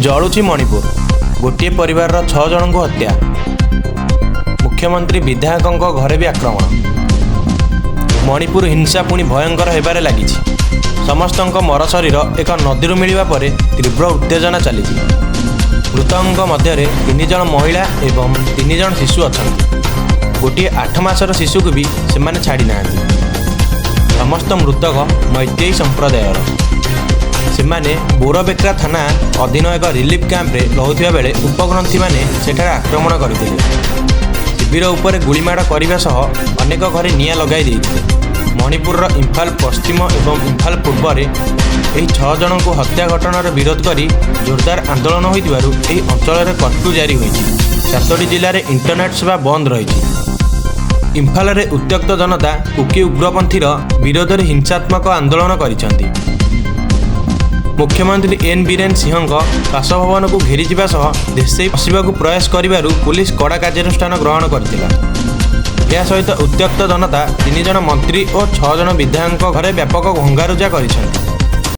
ଜଳୁଛି ମଣିପୁର। ଗୋଟିଏ ପରିବାରର ଛଅ ଜଣଙ୍କୁ ହତ୍ୟା। ମୁଖ୍ୟମନ୍ତ୍ରୀ, ବିଧାୟକଙ୍କ ଘରେ ବି ଆକ୍ରମଣ। ମଣିପୁର ହିଂସା ପୁଣି ଭୟଙ୍କର ହେବାରେ ଲାଗିଛି। ସମସ୍ତଙ୍କ ମରଶରୀର ଏକ ନଦୀରୁ ମିଳିବା ପରେ ତୀବ୍ର ଉତ୍ତେଜନା ଚାଲିଛି। ମୃତକଙ୍କ ମଧ୍ୟରେ ତିନି ଜଣ ମହିଳା ଏବଂ ତିନି ଜଣ ଶିଶୁ ଅଛନ୍ତି। ଗୋଟିଏ 8 ମାସର ଶିଶୁକୁ ବି ସେମାନେ ଛାଡ଼ି ନାହାନ୍ତି। ସମସ୍ତ ମୃତକ ମୈତେଇ ସମ୍ପ୍ରଦାୟର। ସେମାନେ ବୋରବେକ୍ରା ଥାନା ଅଧୀନ ଏକ ରିଲିଫ୍ କ୍ୟାମ୍ପରେ ରହୁଥିବା ବେଳେ ଉଗ୍ରପନ୍ଥୀମାନେ ସେଠାରେ ଆକ୍ରମଣ କରିଥିଲେ। ଶିବିର ଉପରେ ଗୁଳିମାଡ଼ କରିବା ସହ ଅନେକ ଘରେ ନିଆଁ ଲଗାଇ ଦେଇଥିଲେ। ମଣିପୁରର ଇମ୍ଫାଲ ପଶ୍ଚିମ ଏବଂ ଇମ୍ଫାଲ ପୂର୍ବରେ ଏହି ଛଅ ଜଣଙ୍କୁ ହତ୍ୟା ଘଟଣାର ବିରୋଧ କରି ଜୋରଦାର ଆନ୍ଦୋଳନ ହୋଇଥିବାରୁ ଏହି ଅଞ୍ଚଳରେ କର୍ଫ୍ୟୁ ଜାରି ହୋଇଛି। ସାତୋଟି ଜିଲ୍ଲାରେ ଇଣ୍ଟରନେଟ୍ ସେବା ବନ୍ଦ ରହିଛି। ଇମ୍ଫାଲରେ ଉତ୍ତ୍ୟକ୍ତ ଜନତା କୁକି ଉଗ୍ରପନ୍ଥୀର ବିରୋଧରେ ହିଂସାତ୍ମକ ଆନ୍ଦୋଳନ କରିଛନ୍ତି। ମୁଖ୍ୟମନ୍ତ୍ରୀ ଏନ୍ ବୀରେନ ସିଂହଙ୍କ ବାସଭବନକୁ ଘେରିଯିବା ସହ ଧସେଇ ପଶିବାକୁ ପ୍ରୟାସ କରିବାରୁ ପୁଲିସ କଡ଼ା କାର୍ଯ୍ୟାନୁଷ୍ଠାନ ଗ୍ରହଣ କରିଥିଲା। ଏହା ସହିତ ଉତ୍ତ୍ୟକ୍ତ ଜନତା ତିନି ଜଣ ମନ୍ତ୍ରୀ ଓ ଛଅ ଜଣ ବିଧାୟକଙ୍କ ଘରେ ବ୍ୟାପକ ଭଙ୍ଗାରୁଜା କରିଛନ୍ତି।